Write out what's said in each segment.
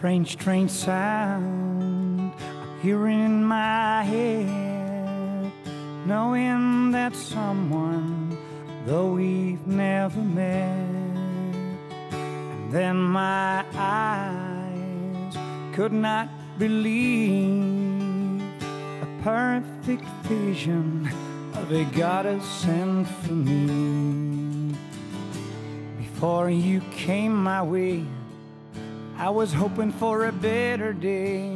Strange, strange sound I'm hearing in my head, knowing that someone, though we've never met, and then my eyes could not believe a perfect vision of a goddess sent for me. Before you came my way, I was hoping for a better day.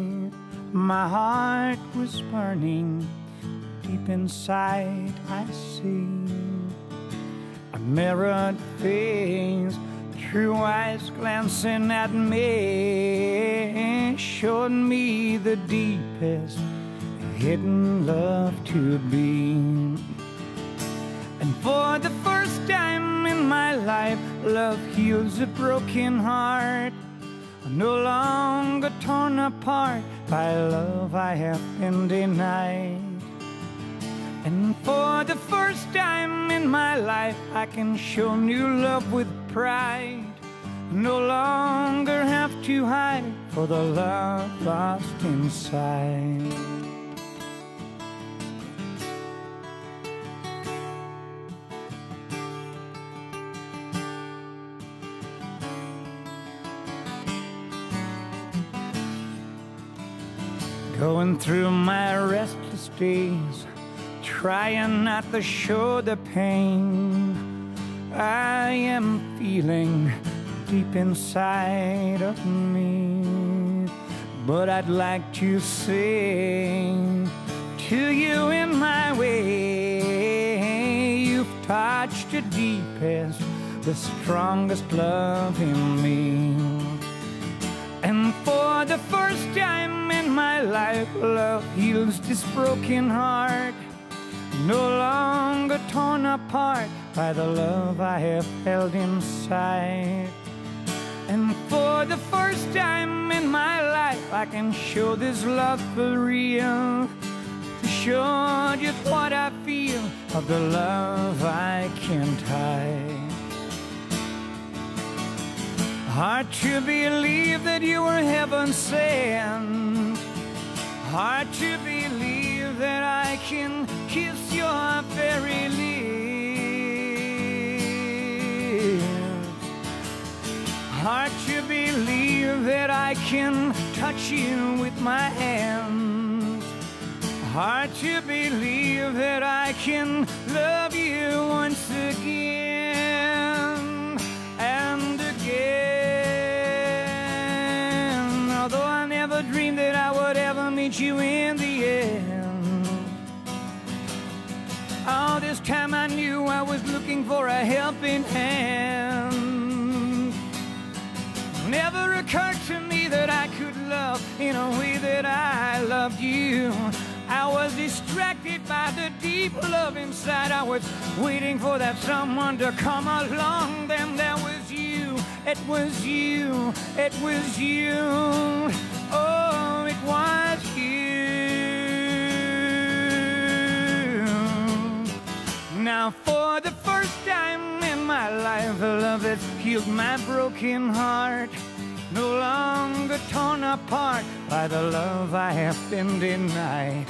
My heart was burning deep inside. I see a mirrored face, true eyes glancing at me, showed me the deepest hidden love to be. And for the first time in my life, love heals a broken heart. I'm no longer torn apart by love I have been denied. And for the first time in my life, I can show new love with pride. No longer have to hide for the love lost inside. Going through my restless days, trying not to show the pain I am feeling deep inside of me. But I'd like to sing to you in my way. You've touched the deepest, the strongest love in me. And for the first time in my life, love heals this broken heart. No longer torn apart by the love I have held inside. And for the first time in my life, I can show this love for real. To show just what I feel of the love I can't hide. Hard to believe that you were heaven sent. Hard to believe that I can kiss your very lips. Hard to believe that I can touch you with my hands. Hard to believe that I can love you once again and again. Although I never dreamed that I would ever meet you in the end. All this time I knew I was looking for a helping hand. Never occurred to me that I could love in a way that I loved you. I was distracted by the deep love inside. I was waiting for that someone to come along. Then there was you, it was you, it was you. Oh, it was you. Now for the first time in my life, love has healed my broken heart. No longer torn apart by the love I have been denied.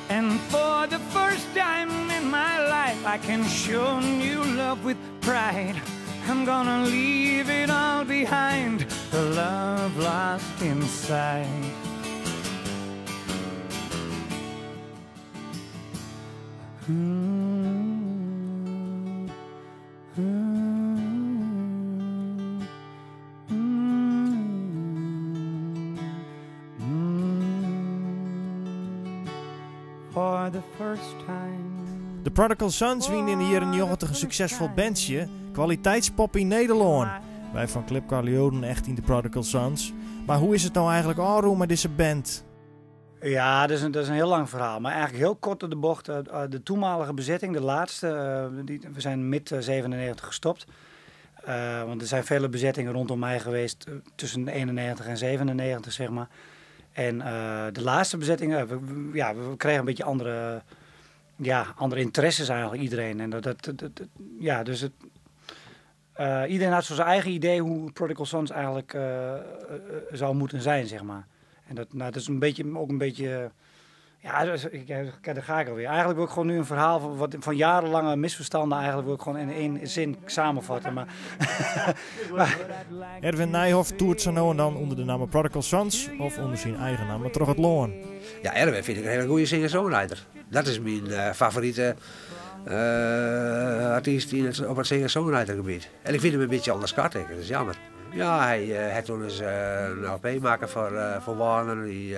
And for the first time in my life, I can show new love with pride. I'm gonna leave it all behind, the love lost inside. For the first time. De Prodigal Sons wienen yn de jierren 90 in suksesfol bandsje, kwaliteitspop yn Nederlân. Wy fan Klipkar leauden echt yn de Prodigal Sons. Mar hoe is it no eigenlik ôfrûn mei dizze band? Ja, dat is een heel lang verhaal. Maar eigenlijk heel kort door de bocht. De toenmalige bezetting, de laatste, we zijn mid 97 gestopt. Want er zijn vele bezettingen rondom mij geweest tussen 91 en 97. En de laatste bezetting, we kregen een beetje andere interesses eigenlijk iedereen. En dat, dat, dat, dat, ja, dus het, Iedereen had zo zijn eigen idee hoe Prodigal Sons eigenlijk zou moeten zijn, zeg maar. En dat, nou, dat is een beetje, ook een beetje... Ja, dus, kijk, daar ga ik alweer. Eigenlijk wil ik gewoon nu een verhaal van jarenlange misverstanden eigenlijk wil ik gewoon in één zin samenvatten. Maar, maar Erwin Nijhoff toert zo nou en dan onder de naam Prodigal Sons of onder zijn eigen naam Troch it Lân. Ja, Erwin vind ik een hele goede singer-songwriter. Dat is mijn favoriete artiest op het singer-songwriter gebied. En ik vind hem een beetje onderschat, dat is jammer. Ja, hij heeft toen eens een LP maken voor Warner, die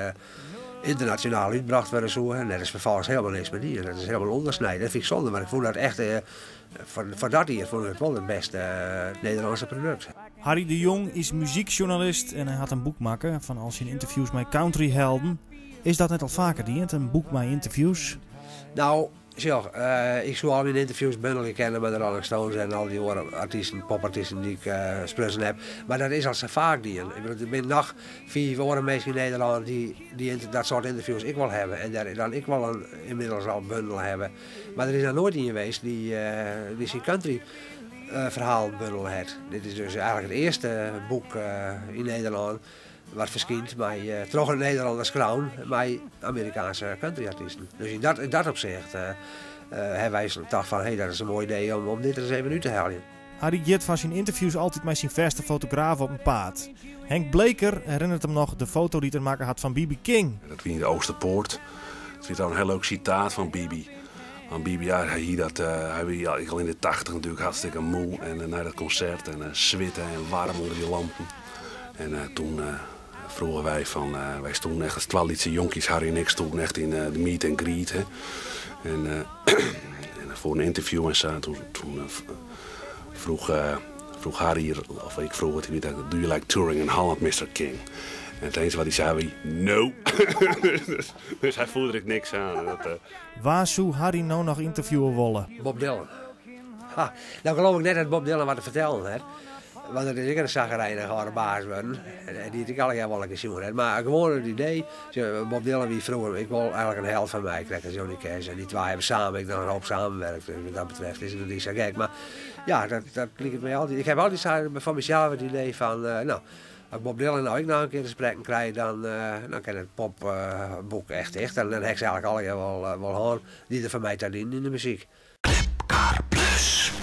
internationaal uitgebracht werden zo. En dat is vervolgens helemaal niks meer die. Dat is helemaal ondersnijden. Dat vind ik zonde, maar ik voel dat echt, voor dat hier vond ik het wel het beste Nederlandse product. Harry de Jong is muziekjournalist en hij had een boek maken van al zijn interviews met countryhelden. Is dat net al vaker dien, een boek met interviews? Nou, Tjoh, ik zou al mijn interviews bundelen kennen met de Rolling Stones en al die andere artiesten, popartiesten die ik sprutsen heb. Maar dat is al zo vaak die. Ik bedoel, er zijn nog 4 andere mensen in Nederland die dat soort interviews ik wil hebben. En daar dan ik wel een, inmiddels al bundel hebben. Maar er is nog nooit een geweest die zijn country verhaal bundel heeft. Dit is dus eigenlijk het eerste boek in Nederland wat verschijnt bij toch een Nederlanders crown bij Amerikaanse countryartiesten. Dus in dat opzicht hebben wij gedacht van, hey, dat is een mooi idee om dit er eens even uit te halen. Harry giet van zijn interviews altijd met zijn verste fotograaf op een paad. Henk Bleker herinnert hem nog de foto die hij maken had van B.B. King. Dat was in de Oosterpoort. Het is een heel leuk citaat van B.B. Van B.B., ja, hij hier dat hij was, ja, ik al in de 80 natuurlijk hartstikke moe en naar dat concert en zwitten en warm onder die lampen. En toen vroegen wij van, wij stonden echt als 12 jonkies, Harry en ik stonden echt in de meet and greet. Hè. En voor een interview en zo, toen vroeg Harry, of ik vroeg het, do you like touring in Holland, Mr. King? En het enige wat hij zei, was, no. Dus hij voelde er niks aan. Dat. Waar zou Harry nou nog interviewen willen? Bob Dylan. Ha, nou geloof ik net dat Bob Dylan wat te vertellen heeft. Want dat is ik een zagrijnige harde baas worden. En die ik al wel een keer zien. Maar gewoon het idee, Bob Dylan wie vroeger, ik wil eigenlijk een held van mij krijgen, Johnny Cash. En die twee hebben samen, ik dan een hoop samenwerkt. Dus wat dat betreft is het niet zo gek. Maar ja, dat klinkt mij altijd. Ik heb altijd van mezelf het idee van, nou, als Bob Dylan nou ik nou een keer te spreken krijg, dan kan het popboek echt echt. En dan heb ik ze eigenlijk al wel hoor die er van mij te in de muziek.